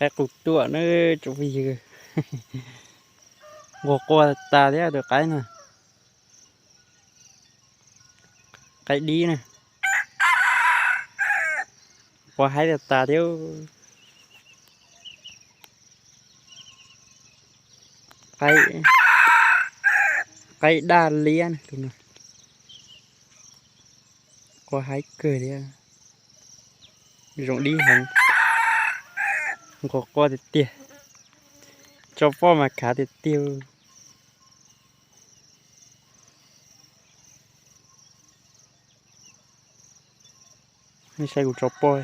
Qaib qus tuaj na tsoom phooj ywg. Nquag qua tas thiab tus qaib no. Qaib dib na. Qua haib tas tas thiab. Qaib daj liab na tus no. Qua haib kawg thiab. Zoo dib heev. Nquag qua tiag tiag. Tso poj mas khav tiag tiag. Nej saib kuv tso poj.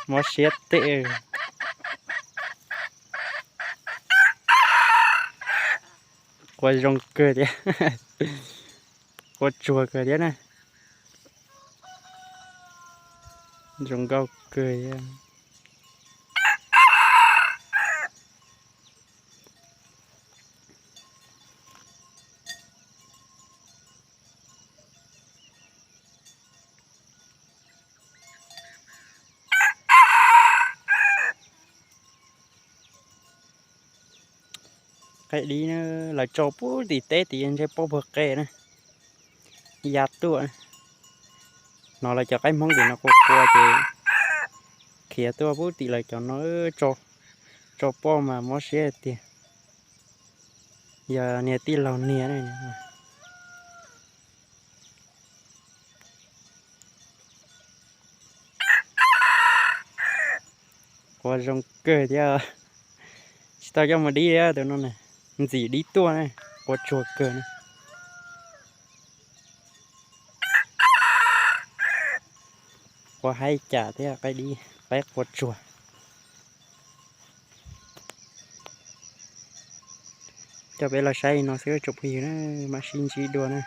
Mob siab teb. Qua zoo kawg thiab. Qua tsuag kawg thiab na. Zoo nkauj kawg thiab. Qaib dib na, lawv tso pub tim teb tim ntshe poj puag qe na. Ya tuaj. Hnov lawv cov qaib Hmoob tim no qua qua ces khiav tuaj pub tim lawv cov no, tso poj mas mob siab tiag. Yog niag tij laug niag. Qua zoo kawg thiab. Tsis tau coj mus dib thiab tus no na. Ntxim dib tuaj na. Qua tsuag kawg na. Qua haib cas thiab qaib dib, qaib qua tsuag. Coj peb los saib li no xwb tsoom phooj ywg na, mam sib ntsib dua na.